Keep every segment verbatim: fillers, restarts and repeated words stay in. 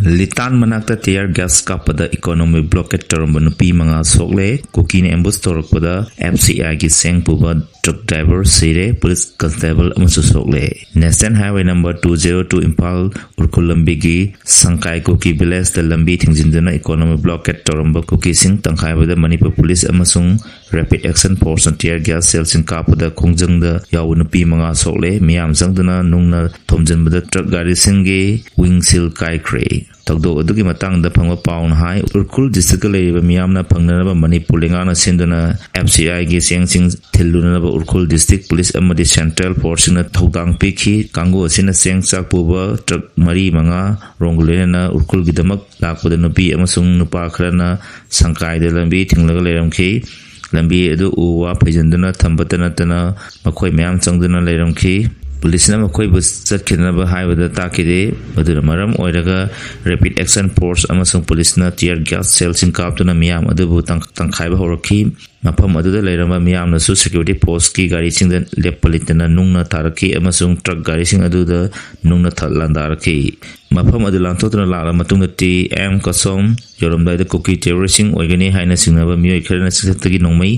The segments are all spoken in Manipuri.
ꯂꯤꯇꯥꯟ ꯃꯅꯥꯛꯇ tear gas ꯀꯥꯞꯄꯗ economic blockade ꯇꯧꯔꯝꯕ ꯅꯨꯄꯤ ꯃꯉꯥ ꯁꯣꯛꯂꯦ꯫ ꯀꯨꯀꯤꯅ ambush ꯇꯧꯔꯛꯄꯗ F C I ꯒꯤ ꯆꯦꯡ ꯄꯨꯕ truck driver ꯁꯤꯔꯦ, police constable ꯑꯃꯁꯨ ꯁꯣꯛꯂꯦ꯫ National Highway number two zero two Imphal Ukhrul ꯂꯝꯕꯤꯒꯤ ꯁꯪꯀꯥꯏ ꯀꯨꯀꯤ villageꯇ ꯂꯝꯕꯤ ꯊꯤꯡꯖꯤꯟꯗꯨꯅ economic blockade ꯇꯧꯔꯝꯕ ꯀꯨꯀꯤꯁꯤꯡ ꯇꯪꯈꯥꯏꯕꯗ ꯃꯅꯤꯄꯨꯔ police ꯑꯃꯁꯨꯡ Rapid Action Forceꯅ tear gas shellꯁꯤꯡ ꯀꯥꯞꯄꯗ ꯈꯣꯡꯖꯪꯗ ꯌꯥꯎꯕ ꯅꯨꯄꯤ ꯃꯉꯥ ꯁꯣꯛꯂꯦ꯫ ꯃꯤꯌꯥꯝ ꯆꯪꯗꯨꯅ ꯅꯨꯡꯅ ꯊꯣꯝꯖꯤꯟꯕꯗ truck ꯒꯥꯔꯤꯁꯤꯡꯒꯤ wing shield ꯀꯥꯏꯈ꯭ꯔꯦ꯫ ꯊꯧꯗꯣꯛ ꯑꯗꯨꯒꯤ ꯃꯇꯥꯡꯗ ꯐꯪꯕ ꯄꯥꯎꯅ ꯍꯥꯏ, ꯎꯔꯈꯨꯜ districtꯀ ꯂꯩꯔꯤꯕ ꯃꯤꯌꯥꯝꯅ ꯐꯪꯅꯅꯕ ꯃꯅꯤꯄꯨꯔ ꯂꯩꯉꯥꯛꯅ ꯁꯤꯟꯗꯨꯅ F C I ꯒꯤ ꯆꯦꯡꯁꯤꯡ ꯊꯤꯜꯂꯨꯅꯅꯕ ꯎꯔꯈꯨꯜ district police ꯑꯃꯗꯤ central forceꯁꯤꯡꯅ ꯊꯧꯗꯥꯡ ꯄꯤꯈꯤ꯫ ꯀꯥꯡꯕꯨ ꯑꯁꯤꯅ ꯆꯦꯡ ꯆꯥꯛ ꯄꯨꯕ truck ꯃꯔꯤ ꯃꯉꯥ ꯔꯣꯝꯒ ꯂꯣꯏꯅꯅ ꯎꯔꯈꯨꯜꯒꯤꯗꯃꯛ ꯂꯥꯛꯄꯗ ꯅꯨꯄꯤ ꯑꯃꯁꯨꯡ ꯅꯨꯄꯥ ꯈꯔꯅ ꯁꯪꯀꯥꯏꯗ ꯂꯝꯕꯤ ꯊꯤꯡꯂꯒ ꯂꯩꯔꯝꯈꯤ꯫ ꯂꯝꯕꯤ ꯑꯗꯨ ꯎ ꯋꯥ ꯐꯩꯖꯤꯟꯗꯨꯅ ꯊꯝꯕꯇ ꯅꯠꯇꯅ ꯃꯈꯣꯏ ꯃꯌꯥꯝ ꯆꯪꯗꯨꯅ ꯂꯩꯔꯝꯈꯤ꯫ Policeꯅ ꯃꯈꯣꯏꯕꯨ ꯆꯠꯈꯤꯗꯅꯕ ꯍꯥꯏꯕꯗ ꯇꯥꯈꯤꯗꯦ꯫ ꯃꯗꯨꯅ ꯃꯔꯝ ꯑꯣꯏꯔꯒ Rapid Action Force ꯑꯃꯁꯨꯡ policeꯅ tear gas shellꯁꯤꯡ ꯀꯥꯞꯇꯨꯅ ꯃꯤꯌꯥꯝ ꯑꯗꯨꯕꯨ ꯇꯪ-, ꯇꯪꯈꯥꯏꯕ ꯍꯧꯔꯛꯈꯤ꯫ ꯃꯐꯝ ꯑꯗꯨꯗ ꯂꯩꯔꯝꯕ ꯃꯤꯌꯥꯝꯅꯁꯨ security postꯀꯤ ꯒꯥꯔꯤꯁꯤꯡꯗ ꯂꯦꯞꯄ ꯂꯩꯇꯅ ꯅꯨꯡꯅ ꯊꯥꯔꯛꯈꯤ ꯑꯃꯁꯨꯡ truck ꯒꯥꯔꯤꯁꯤꯡ ꯑꯗꯨꯗ ꯅꯨꯡꯅ ꯊ-, ꯂꯥꯟꯗꯥꯔꯛꯈꯤ꯫ ꯃꯐꯝ ꯑꯗꯨ ꯂꯥꯟꯊꯣꯛꯇꯨꯅ ꯂꯥꯛꯂꯕ ꯃꯇꯨꯡꯗ T M ꯀꯁꯣꯝ ꯌꯧꯔꯝꯗꯥꯏꯗ ꯀꯨꯀꯤ terroristꯁꯤꯡ ꯑꯣꯏꯒꯅꯤ ꯍꯥꯏꯅ ꯆꯤꯡꯅꯕ ꯃꯤꯑꯣꯏ ꯈꯔꯅ ꯆꯤꯡꯊꯛꯇꯒꯤ ꯅꯣꯡꯃꯩ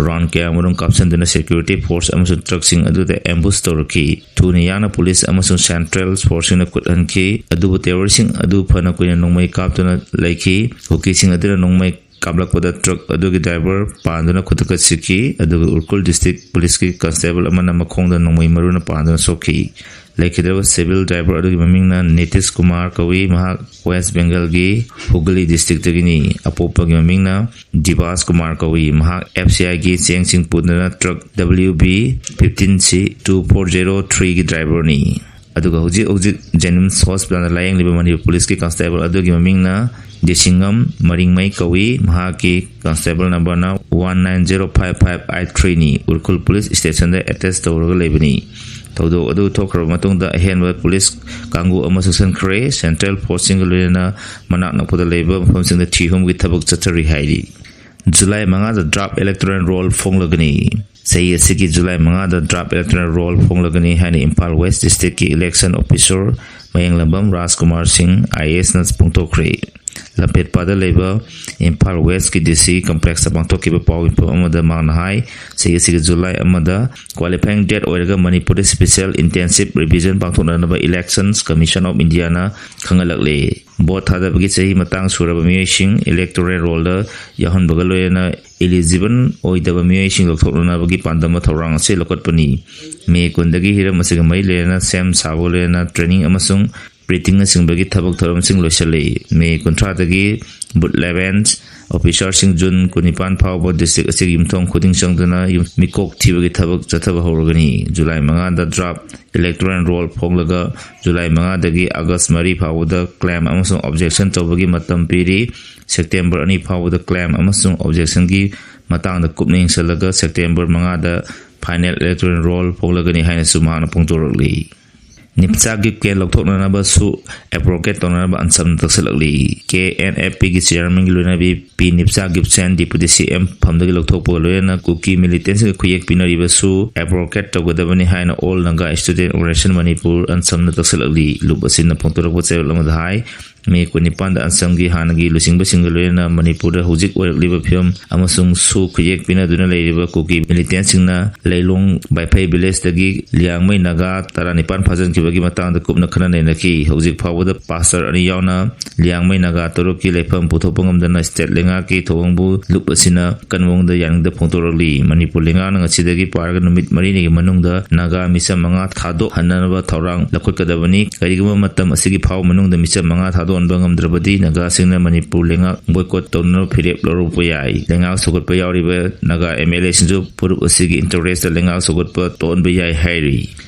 round ꯀꯌꯥꯃꯔꯨꯝ ꯀꯥꯞꯁꯤꯟꯗꯨꯅ security force ꯑꯃꯁꯨꯡ truckꯁꯤꯡ ꯑꯗꯨꯗ ambush ꯇꯧꯔꯛꯈꯤ꯫ ꯊꯨꯅ ꯌꯥꯡꯅ police ꯑꯃꯁꯨꯡ central forceꯁꯤꯡꯅ ꯈꯨꯠ ꯍꯟꯈꯤ, ꯑꯗꯨꯕꯨ terroristꯁꯤꯡ ꯑꯗꯨ ꯐꯅ ꯀꯨꯏꯅ ꯅꯣꯡꯃꯩ ꯀꯥꯞꯇꯨꯅ ꯂꯩꯈꯤ꯫ ꯀꯨꯀꯤꯁꯤꯡ ꯑꯗꯨꯅ ꯅꯣꯡꯃꯩ ꯀꯥꯞꯂꯛꯄꯗ truck ꯑꯗꯨꯒꯤ driver ꯄꯥꯟꯗꯨꯅ ꯈꯨꯗꯛꯇ ꯁꯤꯈꯤ, ꯑꯗꯨꯒ ꯎꯔꯈꯨꯜ district policeꯀꯤ constable ꯑꯃꯅ ꯃꯈꯣꯡꯗ ꯅꯣꯡꯃꯩ ꯃꯔꯨꯅ ꯄꯥꯟꯗꯨꯅ ꯁꯣꯛꯈꯤ꯫ ꯂꯩꯈꯤꯗ꯭ꯔꯕ civil driver ꯑꯗꯨꯒꯤ ꯃꯃꯤꯡꯅ ꯅꯤꯇꯤꯁ ꯀꯨꯃꯥꯔ ꯀꯧꯏ꯫ ꯃꯍꯥꯛ West Bengalꯒꯤ ꯍꯨꯒꯂꯤ districtꯇꯒꯤꯅꯤ꯫ ꯑꯄꯣꯛꯄꯒꯤ ꯃꯃꯤꯡꯅ ꯗꯤꯕꯥꯁ ꯀꯨꯃꯥꯔ ꯀꯧꯏ꯫ ꯃꯍꯥꯛ F C Iꯒꯤ ꯆꯦꯡꯁꯤꯡ ꯄꯨꯗꯨꯅ truck W B fifteen C two four zero threeꯒꯤ driverꯅꯤ꯫ ꯑꯗꯨꯒ ꯍꯧꯖꯤꯛ ꯍꯧꯖꯤꯛ JNIMS hospitalꯗ ꯂꯥꯌꯦꯡꯂꯤꯕ ꯃꯅꯤꯄꯨꯔ policeꯀꯤ constable ꯑꯗꯨꯒꯤ ꯃꯃꯤꯡꯅ ꯗꯤꯁꯤꯡꯉꯝ ꯃꯔꯤꯡꯃꯩ ꯀꯧꯏ꯫ ꯃꯍꯥꯛꯀꯤ constable numberꯅ one nine zero five five eight threeꯅꯤ꯫ Ukhrul police stationꯗ attach ꯇꯧꯔꯒ ꯂꯩꯕꯅꯤ꯫ ꯊꯧꯗꯣꯛ ꯑꯗꯨ ꯊꯣꯛꯈ꯭ꯔꯕ ꯃꯇꯨꯡꯗ ꯑꯍꯦꯟꯕ police ꯀꯥꯡꯕꯨ ꯑꯃ ꯆꯪꯁꯤꯟꯈ꯭ꯔꯦ꯫ Central forceꯁꯤꯡꯒ ꯂꯣꯏꯅꯅ ꯃꯅꯥꯛ ꯅꯛꯄꯗ ꯂꯩꯕ ꯃꯐꯝꯁꯤꯡꯗ ꯊꯤꯍꯨꯝꯒꯤ ꯊꯕꯛ ꯆꯠꯊꯔꯤ ꯍꯥꯏꯔꯤ꯫ July ꯃꯉꯥꯗ draft electoral roll ꯐꯣꯡꯂꯒꯅꯤ꯫ ꯆꯍꯤ ꯑꯁꯤꯒꯤ July ꯃꯉꯥꯗ draft electoral roll ꯐꯣꯡꯂꯒꯅꯤ ꯍꯥꯏꯅ ꯏꯝꯐꯥꯜ West districtꯀꯤ election officer ꯃꯌꯦꯡꯂꯝꯕꯝ ꯔꯥꯖꯀꯨꯃꯥꯔ ꯁꯤꯡ, ꯑꯥꯏ ꯑꯦ ꯑꯦꯁꯅ ꯐꯣꯡꯗꯣꯛꯈ꯭ꯔꯦ꯫ ꯂꯝꯐꯦꯠꯄꯥꯗ ꯂꯩꯕ ꯏꯝꯐꯥꯜ ꯋꯦꯁꯀꯤ ꯗꯤ ꯁꯤ ꯀꯝꯄ꯭ꯂꯦꯛꯁꯇ ꯄꯥꯡꯊꯣꯛꯈꯤꯕ ꯄꯥꯎ ꯃꯤꯐꯝ ꯑꯃꯗ ꯃꯍꯥꯛꯅ ꯍꯥꯏ, ꯆꯍꯤ ꯑꯁꯤꯒꯤ ꯖꯨꯂꯥꯏ ꯑꯃꯗ ꯀ꯭ꯋꯥꯂꯤꯐꯥꯏꯡ ꯗꯦꯠ ꯑꯣꯏꯔꯒ ꯃꯅꯤꯄꯨꯔꯗ ꯁ꯭ꯄꯦꯁꯦꯜ ꯏꯟꯇꯦꯟꯁꯤꯞ ꯔꯤꯚꯤꯖꯟ ꯄꯥꯡꯊꯣꯛꯅꯅꯕ ꯏꯂꯦꯛꯁꯟꯁ ꯀꯃꯤꯁꯟ ꯑꯣꯐ ꯏꯟꯗꯤꯌꯥꯅ ꯈꯪꯍꯜꯂꯛꯂꯦ꯫ ꯚꯣꯠ ꯊꯥꯗꯕꯒꯤ ꯆꯍꯤ ꯃꯇꯥꯡ ꯁꯨꯔꯕ ꯃꯤꯑꯣꯏꯁꯤꯡ ꯏꯂꯦꯛꯇꯣꯔꯦꯜ ꯔꯣꯜꯗ ꯌꯥꯎꯍꯟꯕꯒ ꯂꯣꯏꯅꯅ ꯏꯂꯤꯖꯤꯕꯜ ꯑꯣꯏꯗꯕ ꯃꯤꯑꯣꯏꯁꯤꯡ ꯂꯧꯊꯣꯛꯅꯅꯕꯒꯤ ꯄꯥꯟꯗꯝ ꯊꯧꯔꯥꯡ ꯑꯁꯤ ꯂꯧꯈꯠꯄꯅꯤ꯫ ꯃꯦ ꯀꯨꯟꯗꯒꯤ ꯍꯤꯔꯝ ꯑꯁꯤꯒ ꯃꯔꯤ ꯂꯩꯅꯅ ꯁꯦꯝ ꯁꯥꯕꯒ ꯂꯣꯏꯅꯅ ꯇ꯭ꯔꯦꯅꯤꯡ ꯑꯃꯁꯨꯡ ꯕ꯭ꯔꯤꯇꯤꯡꯅꯆꯤꯡꯕꯒꯤ ꯊꯕꯛ ꯊꯧꯔꯝꯁꯤꯡ ꯂꯣꯏꯁꯤꯜꯂꯤ꯫ ꯃꯦ ꯀꯨꯟꯊ꯭ꯔꯥꯗꯒꯤ ꯕꯨꯠ ꯂꯦꯚꯦꯟꯁ ꯑꯣꯐꯤꯁꯥꯔꯁꯤꯡ ꯖꯨꯟ ꯀꯨꯟꯅꯤꯄꯥꯟ ꯐꯥꯎꯕ ꯗꯤꯁꯇ꯭ꯔꯤꯛ ꯑꯁꯤꯒꯤ ꯌꯨꯝꯊꯣꯡ ꯈꯨꯗꯤꯡ ꯆꯪꯗꯨꯅ ꯌꯨꯝ-, ꯃꯤꯀꯣꯛ ꯊꯤꯕꯒꯤ ꯊꯕꯛ ꯆꯠꯊꯕ ꯍꯧꯔꯒꯅꯤ꯫ ꯖꯨꯂꯥꯏ ꯃꯉꯥꯗ ꯗ꯭ꯔꯥꯐ ꯏꯂꯦꯛꯇꯣꯔꯦꯜ ꯔꯣꯜ ꯐꯣꯡꯂꯒ ꯖꯨꯂꯥꯏ ꯃꯉꯥꯗꯒꯤ ꯑꯥꯒꯁ ꯃꯔꯤ ꯐꯥꯎꯕꯗ ꯀ꯭ꯂꯦꯝ ꯑꯃꯁꯨꯡ ꯑꯣꯕꯖꯦꯛꯁꯟ ꯇꯧꯕꯒꯤ ꯃꯇꯝ ꯄꯤꯔꯤ꯫ ꯁꯦꯞꯇꯦꯝꯕꯔ ꯑꯅꯤ ꯐꯥꯎꯕꯗ ꯀ꯭ꯂꯦꯝ ꯑꯃꯁꯨꯡ ꯑꯣꯕꯖꯦꯛꯁꯟꯒꯤ ꯃꯇꯥꯡꯗ ꯀꯨꯞꯅ ꯌꯦꯡꯁꯤꯜꯂꯒ ꯁꯦꯞꯇꯦꯝꯕꯔ ꯃꯉꯥꯗ ꯐꯥꯏꯅꯦꯜ ꯏꯂꯦꯛꯇꯣꯔꯦꯜ ꯔꯣꯜ ꯐꯣꯡꯂꯒꯅꯤ ꯍꯥꯏꯅꯁꯨ ꯃꯍꯥꯛꯅ ꯐꯣꯡꯗꯣꯔꯛꯂꯤ꯫ ꯅꯤꯞꯆꯥ ꯒꯤꯞ ꯀꯦꯟ ꯂꯧꯊꯣꯛꯅꯅꯕꯁꯨ ꯑꯦꯕ꯭ꯔꯣꯒꯦꯠ ꯇꯧꯅꯅꯕ ꯑꯟꯁꯝꯅ ꯇꯛꯁꯤꯜꯂꯛꯂꯤ꯫ ꯀꯦ ꯑꯦꯟ ꯑꯦꯐ ꯄꯤꯒꯤ ꯆꯤꯌꯥꯔꯃꯦꯟꯒꯤ ꯂꯣꯏꯅꯕꯤ ꯄꯤ ꯅꯤꯞꯆꯥ ꯒꯤꯞꯁꯦꯟ ꯗꯤꯄꯨꯇꯤ ꯁꯤ ꯑꯦꯝ ꯐꯝꯗꯒꯤ ꯂꯧꯊꯣꯛꯄꯒ ꯂꯣꯏꯅꯅ ꯀꯨꯀꯤ ꯃꯤꯂꯤꯇꯦꯟꯁꯤꯡꯒ ꯈꯨꯌꯦꯛ ꯄꯤꯅꯔꯤꯕꯁꯨ ꯑꯦꯕ꯭ꯔꯣꯒꯦꯠ ꯇꯧꯒꯗꯕꯅꯤ ꯍꯥꯏꯅ all Naga student organization Manipur ꯑꯟꯁꯝꯅ ꯇꯛꯁꯤꯜꯂꯛꯂꯤ꯫ ꯂꯨꯞ ꯑꯁꯤꯅ ꯐꯣꯡꯗꯣꯔꯛꯄ ꯆꯦꯔꯣꯜ ꯑꯃꯗ ꯍꯥꯏ, ꯃꯦ ꯀꯨꯟꯅꯤꯄꯥꯟꯗ ꯑꯟꯁꯝꯒꯤ ꯍꯥꯟꯅꯒꯤ ꯂꯨꯆꯤꯡꯕꯁꯤꯡꯒ ꯂꯣꯏꯅꯅ ꯃꯅꯤꯄꯨꯔꯗ ꯍꯧꯖꯤꯛ ꯑꯣꯏꯔꯛꯂꯤꯕ ꯐꯤꯕꯝ ꯑꯃꯁꯨꯡ ꯁꯨ ꯈꯨꯌꯦꯛ ꯄꯤꯅꯗꯨꯅ ꯂꯩꯔꯤꯕ ꯀꯨꯀꯤ ꯃꯤꯂꯤꯇꯦꯟꯁꯤꯡꯅ ꯂꯩꯂꯣꯡ ꯕꯥꯏꯐꯩ ꯚꯤꯂꯦꯖꯇꯒꯤ ꯂꯤꯌꯥꯡꯃꯩ ꯅꯥꯒꯥ ꯇꯔꯥꯅꯤꯄꯥꯟ ꯐꯥꯖꯤꯟꯈꯤꯕꯒꯤ ꯃꯇꯥꯡꯗ ꯀꯨꯞꯅ ꯈꯟꯅ ꯅꯩꯅꯈꯤ꯫ ꯍꯧꯖꯤꯛ ꯐꯥꯎꯕꯗ ꯄꯥꯁꯇꯔ ꯑꯅꯤ ꯌꯥꯎꯅ ꯂꯤꯌꯥꯡꯃꯩ ꯅꯥꯒꯥ ꯇꯔꯨꯛꯀꯤ ꯂꯩꯐꯝ ꯄꯨꯊꯣꯛꯄ ꯉꯝꯗꯅ ꯁ꯭ꯇꯦꯠ ꯂꯩꯉꯥꯛꯀꯤ ꯊꯧꯑꯣꯡꯕꯨ ꯂꯨꯞ ꯑꯁꯤꯅ ꯑꯀꯟꯕ ꯃꯑꯣꯡꯗ ꯌꯥꯅꯤꯡꯗꯕ ꯐꯣꯡꯗꯣꯔꯛꯂꯤ꯫ ꯃꯅꯤꯄꯨꯔ ꯂꯩꯉꯥꯛꯅ ꯉꯁꯤꯗꯒꯤ ꯄꯥꯔꯒ ꯅꯨꯃꯤꯠ ꯃꯔꯤꯅꯤꯒꯤ ꯃꯅꯨꯡꯗ ꯅꯥꯒꯥ ꯃꯤꯆꯝ ꯃꯉꯥ ꯊꯥꯗꯣꯛꯍꯟꯅꯅꯕ ꯊꯧꯔꯥꯡ ꯂꯧꯈꯠꯀꯗꯕꯅꯤ꯫ ꯀꯔꯤꯒꯨꯝꯕ ꯃꯇꯝ ꯑꯁꯤꯒꯤ ꯐꯥꯎꯕ ꯃꯅꯨꯡꯗ ꯃꯤꯆꯝ ꯃꯉꯥ ꯊꯥꯗꯣꯛꯍꯟꯕ ꯉꯝꯗ꯭ꯔꯕꯗꯤ ꯅꯥꯒꯥꯁꯤꯡꯅ ꯃꯅꯤꯄꯨꯔ ꯂꯩꯉꯥꯛ ꯕꯣꯏꯀꯣꯠ ꯇꯧꯅꯅꯕ ꯐꯤꯔꯦꯞ ꯂꯧꯔꯛꯄ ꯌꯥꯏ꯫ ꯂꯩꯉꯥꯛ ꯁꯧꯒꯠꯄ ꯌꯥꯎꯔꯤꯕ ꯅꯥꯒꯥ ꯑꯦꯝ ꯑꯦꯜ ꯑꯦꯁꯤꯡꯁꯨ ꯐꯨꯔꯨꯞ ꯑꯁꯤꯒꯤ ꯏꯟꯇꯔꯦꯁꯇ ꯂꯩꯉꯥꯛ ꯁꯧꯒꯠꯄ ꯇꯣꯛꯍꯟꯕ ꯌꯥꯏ ꯍꯥꯏꯔꯤ꯫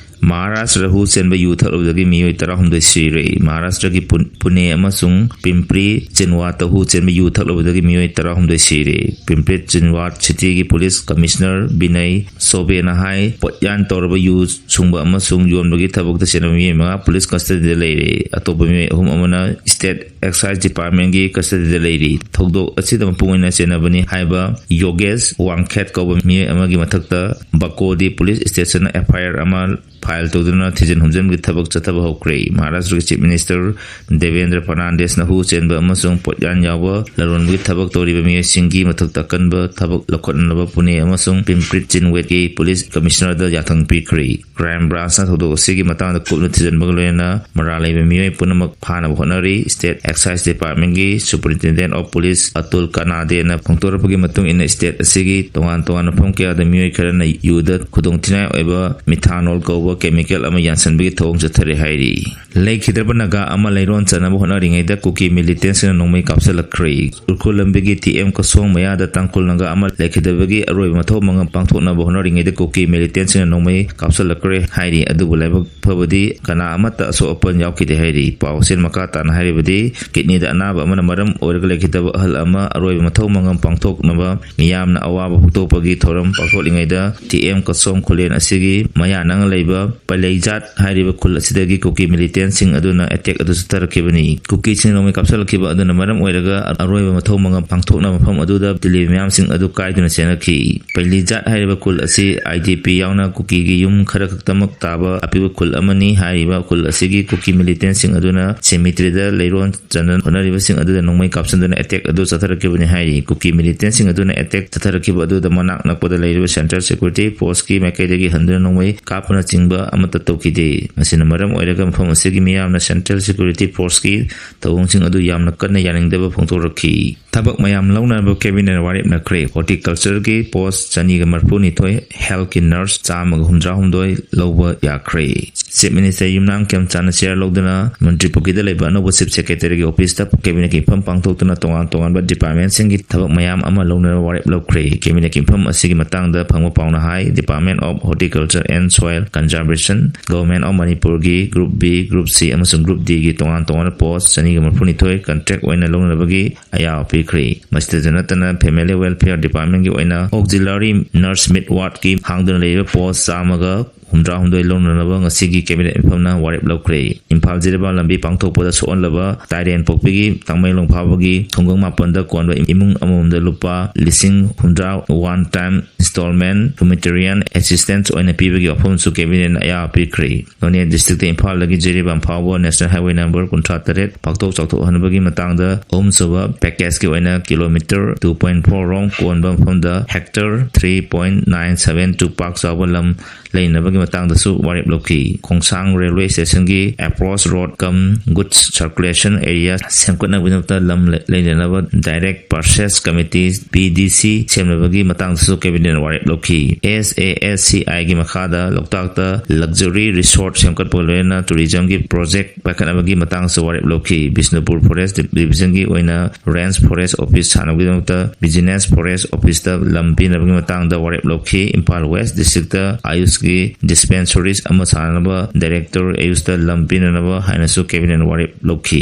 ꯃꯍꯥꯔꯥꯁꯇ꯭ꯔꯗ ꯍꯨ ꯆꯦꯟꯕ ꯌꯨ ꯊꯛꯂꯨꯕꯗꯒꯤ ꯃꯤꯑꯣꯏ ꯇꯔꯥꯍꯨꯝꯗꯣꯏ ꯁꯤꯔꯦ꯫ ꯃꯍꯥꯔꯥꯁꯇ꯭ꯔꯒꯤ ꯄꯨꯟ-, ꯄꯨꯅꯦ ꯑꯃꯁꯨꯡ ꯄꯤꯝꯄ꯭ꯔꯤ ꯆꯤꯟꯋꯥꯠꯇ ꯍꯨ ꯆꯦꯟꯕ ꯌꯨ ꯊꯛꯂꯨꯕꯗꯒꯤ ꯃꯤꯑꯣꯏ ꯇꯔꯥꯍꯨꯝꯗꯣꯏ ꯁꯤꯔꯦ꯫ ꯄꯤꯝꯄ꯭ꯔꯤ ꯆꯤꯟꯋꯥꯠ ꯁꯤꯇꯤꯒꯤ ꯄꯨꯂꯤꯁ ꯀꯃꯤꯁꯅꯔ ꯕꯤꯅꯌ ꯁꯣꯕꯦꯅ ꯍꯥꯏ, ꯄꯣꯠꯌꯥꯟ ꯇꯧꯔꯕ ꯌꯨ ꯁꯨꯡꯕ ꯑꯃꯁꯨꯡ ꯌꯣꯟꯕꯒꯤ ꯊꯕꯛꯇ ꯆꯦꯟꯕ ꯃꯤꯑꯣꯏ ꯃꯉꯥ ꯄꯨꯂꯤꯁ ꯀꯁꯇꯗꯤꯗ ꯂꯩꯔꯦ꯫ ꯑꯇꯣꯞꯄ ꯃꯤꯑꯣꯏ ꯑꯍꯨꯝ ꯑꯃꯅ ꯁ꯭ꯇꯦꯠ ꯑꯦꯛꯁꯥꯏꯖ ꯗꯤꯄꯥꯔꯠꯃꯦꯟꯒꯤ ꯀꯁꯇꯗꯤꯗ ꯂꯩꯔꯤ꯫ ꯊꯧꯗꯣꯛ ꯑꯁꯤꯗ ꯃꯄꯨꯡ ꯑꯣꯏꯅ ꯆꯦꯟꯅꯕꯅꯤ ꯍꯥꯏꯕ ꯌꯣꯒꯦꯁ ꯋꯥꯡꯈꯦꯠ ꯀꯧꯕ ꯃꯤꯑꯣꯏ ꯑꯃꯒꯤ ꯃꯊꯛꯇ ꯕꯀꯣꯗꯤ ꯄꯨꯂꯤꯁ ꯁ꯭ꯇꯦꯁꯟꯅ ꯑꯦꯐ ꯑꯥꯏ ꯑꯥꯔ ꯑꯃ ꯐꯥꯏꯜ ꯇꯧꯗꯨꯅ ꯊꯤꯖꯤꯟ ꯍꯨꯝꯖꯤꯟꯕꯒꯤ ꯊꯕꯛ ꯆꯠꯊꯕ ꯍꯧꯈ꯭ꯔꯦ꯫ ꯃꯍꯥꯔꯥꯁꯇ꯭ꯔꯒꯤ ꯆꯤꯐ ꯃꯤꯅꯤꯁꯇꯔ ꯗꯦꯕꯦꯟꯗ꯭ꯔ ꯐꯔꯅꯥꯟꯗꯦꯁꯅ ꯍꯨ ꯆꯦꯟꯕ ꯑꯃꯁꯨꯡ ꯄꯣꯠꯌꯥꯟ ꯌꯥꯎꯕ ꯂꯂꯣꯟꯕꯒꯤ ꯊꯕꯛ ꯇꯧꯔꯤꯕ ꯃꯤꯑꯣꯏꯁꯤꯡꯒꯤ ꯃꯊꯛꯇ ꯑꯀꯟꯕ ꯊꯕꯛ ꯂꯧꯈꯠꯅꯅꯕ ꯄꯨꯅꯦ ꯑꯃꯁꯨꯡ ꯄꯤꯝꯄ꯭ꯔꯤꯠ ꯆꯤꯟꯋꯦꯠꯀꯤ ꯄꯨꯂꯤꯁ ꯀꯃꯤꯁꯅꯔꯗ ꯌꯥꯊꯪ ꯄꯤꯈ꯭ꯔꯦ꯫ ꯀ꯭ꯔꯥꯏꯝ ꯕ꯭ꯔꯥꯟꯁꯅ ꯊꯧꯗꯣꯛ ꯑꯁꯤꯒꯤ ꯃꯇꯥꯡꯗ ꯀꯨꯞꯅ ꯊꯤꯖꯤꯟꯕꯒ ꯂꯣꯏꯅꯅ ꯃꯔꯥꯜ ꯂꯩꯕ ꯃꯤꯑꯣꯏ ꯄꯨꯝꯅꯃꯛ ꯐꯥꯅꯕ ꯍꯣꯠꯅꯔꯤ꯫ ꯁ꯭ꯇꯦꯠ ꯑꯦꯛꯁꯥꯏꯖ ꯗꯤꯄꯥꯔꯠꯃꯦꯟꯒꯤ ꯁꯨꯄꯔꯤꯟꯇꯦꯟꯗꯦꯟꯠ ꯑꯣꯐ ꯄꯨꯂꯤꯁ ꯑꯇꯨꯜ ꯀꯅꯥꯗꯦꯅ ꯐꯣꯡꯗꯣꯔꯛꯄꯒꯤ ꯃꯇꯨꯡ ꯏꯟꯅ, ꯁ꯭ꯇꯦꯠ ꯑꯁꯤꯒꯤ ꯇꯣꯉꯥꯟ ꯇꯣꯉꯥꯟꯕ ꯃꯐꯝ ꯀꯌꯥꯗ ꯃꯤꯑꯣꯏ ꯈꯔꯅ ꯌꯨꯗ ꯈꯨꯗꯣꯡꯊꯤꯅꯤꯡꯉꯥꯏ ꯑꯣꯏꯕ ꯃꯤꯊꯥꯅꯣꯜ ꯀꯧꯕ ꯀꯦꯃꯤꯀꯦꯜ ꯑꯃ ꯌꯥꯟꯁꯤꯟꯕꯒꯤ ꯊꯧꯑꯣꯡ ꯆꯠꯊꯔꯦ ꯍꯥꯏꯔꯤ꯫ ꯂꯩꯈꯤꯗ꯭ꯔꯕ ꯅꯥꯒꯥ ꯑꯃ ꯂꯩꯔꯣꯟ ꯆꯟꯅꯕ ꯍꯣꯠꯅꯔꯤꯉꯩꯗ ꯀꯨꯀꯤ ꯃꯤꯂꯤꯇꯦꯟꯁꯤꯡꯅ ꯅꯣꯡꯃꯩ ꯀꯥꯞꯁꯤꯜꯂꯛꯈ꯭ꯔꯦ꯫ ꯎꯈ꯭ꯔꯨꯜ ꯂꯝꯕꯤꯒꯤ ꯇꯤ ꯑꯦꯝ ꯀꯁꯣꯡ ꯃꯌꯥꯗ ꯇꯥꯡꯈꯨꯜ ꯅꯥꯒꯥ ꯑꯃ ꯂꯩꯈꯤꯗꯕꯒꯤ ꯑꯔꯣꯏꯕ ꯃꯊꯧ ꯃꯉꯝ ꯄꯥꯡꯊꯣꯛꯅꯕ ꯍꯣꯠꯅꯔꯤꯉꯩꯗ ꯀꯨꯀꯤ ꯃꯤꯂꯤꯇꯦꯟꯁꯤꯡꯅ ꯅꯣꯡꯃꯩ ꯀꯥꯞꯁꯤꯜꯂꯛꯈ꯭ꯔꯦ ꯍꯥꯏꯔꯤ꯫ ꯑꯗꯨꯕꯨ ꯂꯥꯏꯕꯛ ꯐꯕꯗꯤ ꯀꯅꯥ ꯑꯃꯠꯇ ꯑꯁꯣꯛ ꯑꯄꯟ ꯌꯥꯎꯈꯤꯗꯦ ꯍꯥꯏꯔꯤ꯫ ꯄꯥꯎ ꯑꯁꯤꯅ ꯃꯈꯥ ꯇꯥꯅ ꯍꯥꯏꯔꯤꯕꯗꯤ, ꯀꯤꯠꯅꯤꯗ ꯑꯅꯥꯕ ꯑꯃꯅ ꯃꯔꯝ ꯑꯣꯏꯔꯒ ꯂꯩꯈꯤꯗꯕ ꯑꯍꯜ ꯑꯃ ꯑꯔꯣꯏꯕ ꯃꯊꯧ ꯃꯉꯝ ꯄꯥꯡꯊꯣꯛꯅꯕ ꯃꯤꯌꯥꯝꯅ ꯑꯋꯥꯕ ꯐꯣꯡꯗꯣꯛꯄꯒꯤ ꯊꯧꯔꯝ ꯄꯥꯡꯊꯣꯛꯂꯤꯉꯩꯗ, ꯇꯤ ꯑꯦꯝ ꯀꯁꯣꯡ ꯈꯨꯂꯦꯟ ꯑꯁꯤꯒꯤ ꯃꯌꯥ ꯅꯪꯅ ꯂꯩꯕ ꯄꯂꯩꯖꯥꯠ ꯍꯥꯏꯔꯤꯕ ꯈꯨꯜ ꯑꯁꯤꯗꯒꯤ ꯀꯨꯀꯤ ꯃꯤꯂꯤꯇꯦꯟꯁꯤꯡ ꯑꯗꯨꯅ ꯑꯦꯇꯦꯛ ꯑꯗꯨ ꯆꯠꯊꯔꯛꯈꯤꯕꯅꯤ꯫ ꯀꯨꯀꯤꯁꯤꯡꯅ ꯅꯣꯡꯃꯩ ꯀꯥꯞꯁꯤꯜꯂꯛꯈꯤꯕ ꯑꯗꯨꯅ ꯃꯔꯝ ꯑꯣꯏꯔꯒ ꯑꯔꯣꯏꯕ ꯃꯊꯧ ꯃꯉꯝ ꯄꯥꯡꯊꯣꯛꯅꯕ ꯃꯐꯝ ꯑꯗꯨꯗ ꯇꯤꯜꯂꯤꯕ ꯃꯤꯌꯥꯝꯁꯤꯡ ꯑꯗꯨ ꯀꯥꯏꯗꯨꯅ ꯆꯦꯟꯅꯈꯤ꯫ ꯄꯂꯩꯖꯥꯠ ꯍꯥꯏꯔꯤꯕ ꯈꯨꯜ ꯑꯁꯤ ꯑꯥꯏ ꯗꯤ ꯄꯤ ꯌꯥꯎꯅ ꯀꯨꯀꯤꯒꯤ ꯌꯨꯝ ꯈꯔ ꯈꯛꯇꯃꯛ ꯇꯥꯕ ꯑꯄꯤꯛꯄ ꯈꯨꯜ ꯑꯃꯅꯤ꯫ ꯍꯥꯏꯔꯤꯕ ꯈꯨꯜ ꯑꯁꯤꯒꯤ ꯀꯨꯀꯤ ꯃꯤꯂꯤꯇꯦꯟꯁꯤꯡ ꯑꯗꯨꯅ ꯁꯦꯃꯤꯇ꯭ꯔꯤꯗ ꯂꯩꯔꯣꯟ ꯆꯟꯅ ꯍꯣꯠꯅꯔꯤꯕꯁꯤꯡ ꯑꯗꯨꯗ ꯅꯣꯡꯃꯩ ꯀꯥꯞꯁꯤꯟꯗꯨꯅ ꯑꯦꯇꯦꯛ ꯑꯗꯨ ꯆꯠꯊꯔꯛꯈꯤꯕꯅꯤ ꯍꯥꯏꯔꯤ꯫ ꯀꯨꯀꯤ ꯃꯤꯂꯤꯇꯦꯟꯁꯤꯡ ꯑꯗꯨꯅ ꯑꯦꯇꯦꯛ ꯆꯠꯊꯔꯛꯈꯤꯕ ꯑꯗꯨꯗ ꯃꯅꯥꯛ ꯅꯛꯄꯗ ꯂꯩꯔꯤꯕ ꯁꯦꯟꯇ꯭ꯔꯦꯜ ꯁꯦꯀ꯭ꯌꯨꯔꯤꯇꯤ ꯐꯣꯔꯁꯀꯤ ꯃꯥꯏꯀꯩꯗꯒꯤ ꯍꯟꯗꯨꯅ ꯅꯣꯡꯃꯩ ꯀꯥꯞꯄꯅꯆꯤꯡꯕ ꯑꯃꯠꯇ ꯇꯧꯈꯤꯗꯦ꯫ ꯃꯁꯤꯅ ꯃꯔꯝ ꯑꯣꯏꯔꯒ ꯃꯐꯝ ꯑꯁꯤꯒꯤ ꯃꯤꯌꯥꯝꯅ ꯁꯦꯟꯇ꯭ꯔꯦꯜ ꯁꯦꯀ꯭ꯌꯨꯔꯤꯇꯤ ꯐꯣꯔꯁꯀꯤ ꯊꯧꯑꯣꯡꯁꯤꯡ ꯑꯗꯨ ꯌꯥꯝꯅ ꯀꯟꯅ ꯌꯥꯅꯤꯡꯗꯕ ꯐꯣꯡꯗꯣꯔꯛꯈꯤ꯫ ꯊꯕꯛ ꯃꯌꯥꯝ ꯂꯧꯅꯅꯕ ꯀꯦꯕꯤꯅꯦꯠꯅ ꯋꯥꯔꯦꯞꯅꯈ꯭ꯔꯦ꯫ ꯍꯣꯔꯇꯤꯀꯜꯆꯔꯒꯤ ꯄꯣꯁ ꯆꯅꯤꯒ ꯃꯔꯤꯐꯨꯅꯤꯊꯣꯏ, ꯍꯦꯜꯊꯀꯤ ꯅꯔꯁ ꯆꯥꯝꯃꯒ ꯍꯨꯝꯗ꯭ꯔꯥꯍꯨꯝꯗꯣꯏ ꯂꯧꯕ ꯌꯥꯈ꯭ꯔꯦ꯫ ꯆꯤꯐ ꯃꯤꯅꯤꯁꯇꯔ ꯌꯨꯝꯅꯥꯝ ꯈꯦꯝꯆꯥꯟꯅ ꯆꯦꯌꯔ ꯂꯧꯗꯨꯅ ꯃꯟꯇ꯭ꯔꯤ ꯄꯨꯈ꯭ꯔꯤꯗ ꯂꯩꯕ ꯑꯅꯧꯕ ꯆꯤꯐ ꯁꯦꯀ꯭ꯔꯦꯇꯔꯤꯒꯤ ꯑꯣꯐꯤꯁꯇ ꯀꯦꯕꯤꯅꯦꯠꯀꯤ ꯃꯤꯐꯝ ꯄꯥꯡꯊꯣꯛꯇꯨꯅ ꯇꯣꯉꯥꯟ ꯇꯣꯉꯥꯟꯕ ꯗꯤꯄꯥꯔꯠꯃꯦꯟꯁꯤꯡꯒꯤ ꯊꯕꯛ ꯃꯌꯥꯝ ꯑꯃ ꯂꯧꯅꯅꯕ ꯋꯥꯔꯦꯞ ꯂꯧꯈ꯭ꯔꯦ꯫ ꯀꯦꯕꯤꯅꯦꯠꯀꯤ ꯃꯤꯐꯝ ꯑꯁꯤꯒꯤ ꯃꯇꯥꯡꯗ ꯐꯪꯕ ꯄꯥꯎꯅ ꯍꯥꯏ, Department of Horticulture and Soil Conservation, Government of ꯃꯅꯤꯄꯨꯔꯒꯤ Group B, Group C ꯑꯃꯁꯨꯡ Group Dꯒꯤ ꯇꯣꯉꯥꯟ ꯇꯣꯉꯥꯟꯕ ꯄꯣꯁ ꯆꯅꯤꯒ ꯃꯔꯤꯐꯨꯅꯤꯊꯣꯏ ꯀꯟꯇ꯭ꯔꯦꯛ ꯑꯣꯏꯅ ꯂꯧꯅꯅꯕꯒꯤ ꯑꯌꯥꯕ ꯄꯤꯈ꯭ꯔꯦ꯫ ꯃꯁꯤꯗꯁꯨ ꯅꯠꯇꯅ, Family Welfare Departmentꯀꯤ ꯑꯣꯏꯅ Auxiliary Nurse Mid Wardꯀꯤ ꯍꯥꯡꯗꯨꯅ ꯂꯩꯔꯤꯕ ꯄꯣꯁ ꯆꯥꯝꯃꯒ ꯍꯨꯝꯗ꯭ꯔꯥ ꯍꯨꯝꯗꯣꯏ ꯂꯧꯅꯅꯕ ꯉꯁꯤꯒꯤ cabinet ꯃꯤꯐꯝꯅ ꯋꯥꯔꯦꯞ ꯂꯧꯈ꯭ꯔꯦ꯫ ꯏꯝꯐꯥꯜ ꯖꯤꯔꯤꯕꯥꯝ ꯂꯝꯕꯤ ꯄꯥꯡꯊꯣꯛꯄꯗ ꯁꯣꯛꯍꯜꯂꯕ ꯇꯥꯏꯔꯦꯟ ꯄꯣꯛꯄꯤꯒꯤ ꯇꯥꯡꯃꯩꯂꯣꯡ ꯐꯥꯎꯕꯒꯤ ꯈꯨꯡꯒꯪ ꯃꯥꯄꯟꯗ ꯀꯣꯟꯕ ꯏꯃꯨꯡ ꯑꯃꯃꯝꯗ ꯂꯨꯄꯥ ꯂꯤꯁꯤꯡ ꯍꯨꯝꯗ꯭ꯔꯥ one time installment humanitarian assistance ꯑꯣꯏꯅ ꯄꯤꯕꯒꯤ ꯋꯥꯐꯝꯁꯨ cabinet ꯑꯌꯥꯕ ꯄꯤꯈ꯭ꯔꯦ꯫ ꯅꯣꯅꯦ district ꯏꯝꯐꯥꯜꯗꯒꯤ ꯖꯤꯔꯤꯕꯥꯝ ꯐꯥꯎꯕ National Highway number ꯀꯨꯟꯊ꯭ꯔꯥ ꯇꯔꯦꯠ ꯄꯥꯛꯊꯣꯛ ꯆꯥꯎꯊꯣꯛꯍꯟꯕꯒꯤ ꯃꯇꯥꯡꯗ ꯑꯍꯨꯝꯁꯨꯕ package ꯀꯤ ꯑꯣꯏꯅ kilometre two point four ꯔꯣꯝ ꯀꯣꯟꯕ ꯃꯐꯝꯗ hectare three point nine seven two ꯄꯥꯛ ꯆꯥꯎꯕ ꯂꯝ ꯂꯩꯅꯕꯒꯤ ꯃꯇꯥꯡꯗꯁꯨ ꯋꯥꯔꯦꯞ ꯂꯧꯈꯤ꯫ ꯈꯣꯡꯁꯥꯡ railway station ꯒꯤ approach road cum goods circulation area ꯁꯦꯝꯒꯠꯅꯕꯒꯤꯗꯃꯛꯇ ꯂꯝ ꯂꯩꯅꯅꯕ Direct Purchase Committee, P D C, ꯁꯦꯝꯅꯕꯒꯤ ꯃꯇꯥꯡꯗꯁꯨ cabinet ꯅ ꯋꯥꯔꯦꯞ ꯂꯧꯈꯤ꯫ S A S C I ꯒꯤ ꯃꯈꯥꯗ ꯂꯣꯛꯇꯥꯛꯇ luxury resort ꯁꯦꯝꯒꯠꯄꯒ ꯂꯣꯏꯅꯅ tourism ꯒꯤ project ꯄꯥꯏꯈꯠꯅꯕꯒꯤ ꯃꯇꯥꯡꯁꯨ ꯋꯥꯔꯦꯞ ꯂꯧꯈꯤ꯫ ꯕꯤꯁꯅꯨꯄꯨꯔ forest division ꯒꯤ ꯑꯣꯏꯅ range forest office ꯁꯥꯅꯕꯒꯤꯗꯃꯛꯇ business forest office ꯇ ꯂꯝ ꯄꯤꯅꯕꯒꯤ ꯃꯇꯥꯡꯗ ꯋꯥꯔꯦꯞ ꯂꯧꯈꯤ꯫ ꯏꯝꯐꯥꯜ West district ꯇ AYUSH ꯀꯤ dispensaries ꯑꯃ ꯁꯥꯅꯅꯕ Director AYUSH ꯇ ꯂꯝ ꯄꯤꯅꯅꯕ ꯍꯥꯏꯅꯁꯨ cabinet ꯅ ꯋꯥꯔꯦꯞ ꯂꯧꯈꯤ꯫